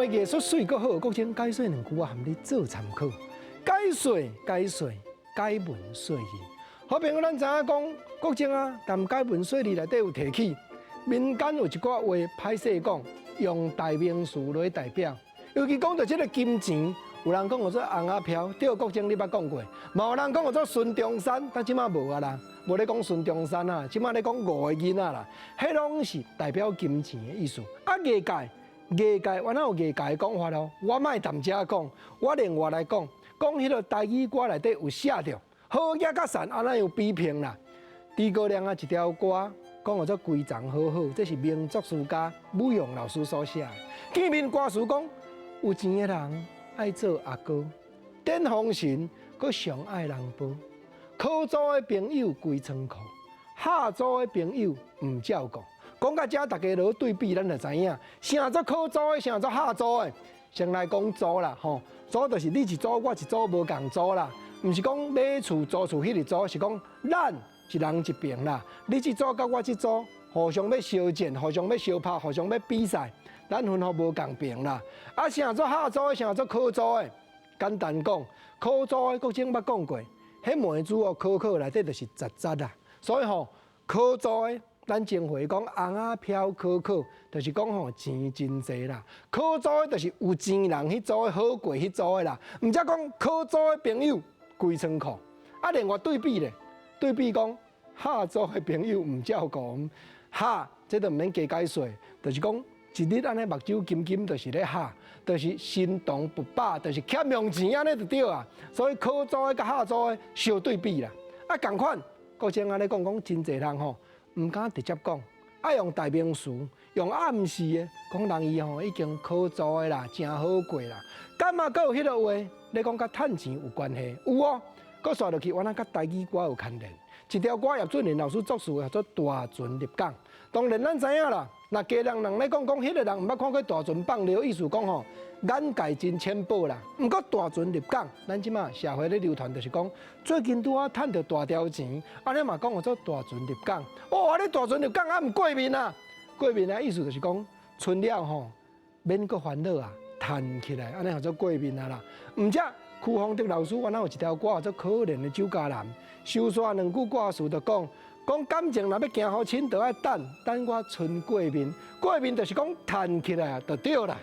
的藝術媠閣好，國珍解說兩句，我含你做參考。解說解說解文說字，好朋友咱知影講，國珍啊，踮解文說字內底有提起，民間有一寡話歹勢講，用代名詞來代表，尤其講著這个金錢，有人講叫做尪仔票，對，國珍你捌講過，嘛有人講叫做孫中山，但這馬無啊啦，無咧講孫中山啊，這馬咧講五个囡仔啦，彼攏是代表金錢的意思。啊，藝界藝界，原來有藝界的講法哦，我莫踮遮講，我另外來講，講彼个台語歌內底有寫著好額佮散，按呢有比拼啦。諸葛亮啊，一條歌講叫做歸藏好好，這是名作詞家武勇老師所寫的。見面歌詞講，有錢的人愛做阿哥，頂風神閣上愛人報，考組的朋友規倉庫，下組的朋友毋照顧。講到這，大家來對比，咱就知影，啥做考組的，啥做下組的。先來講組啦，吼，組就是你一組，我一組，無仝組啦。毋是講買厝租厝彼個租，是講咱一人一爿啦。你這組佮我這組，互相欲相戰，互相欲相拍，互相欲比賽，咱分予無仝爿啦。啊，啥做下組的，啥做考組的？簡單講，考組的國珍捌講過，彼糜珠哦，考考內底就是雜雜啦。所以吼，考組的，咱前回講尪仔票考考，就是講吼錢真濟啦。考組的就是有錢人彼組的好過彼組的啦。毋才講考組的朋友規倉庫。啊，另外對比咧，對比講下組的朋友毋照顧。下，這都毋免加解說，就是講一日按呢目睭金金，就是咧下，就是神童不飽，就是欠用錢按呢就對啊。所以考組的佮下組的相對比啦。啊，仝款，國珍按呢講講真濟人吼，毋敢直接講，愛用代名詞，用暗示的，講人伊吼已經考組的啦，誠好過啦。敢嘛閣有彼个話，咧講佮趁錢有關係？有哦，閣煞落去，原來佮台語歌有牽連。一條歌葉俊麟老師作詞叫做《大船入港》。當然咱知影啦，若家人人咧講講，彼个人毋捌看過大船放尿，意思講吼眼界真淺薄啦。毋過大船入港，咱這馬社會咧流傳就是講，最近拄仔趁著大條錢，按呢嘛講叫做大船入港。哦，按呢大船入港啊，毋過面啊，過面啊，意思就是講存了吼，免閣煩惱啊，趁起來，按呢叫做過面啊啦。毋才柯鳳德老師原來有一條歌叫做《可憐的酒家男》，收煞兩句歌詞就講。講感情若欲行予深，就愛等等我春過面，過面就是講趁起來就對啦。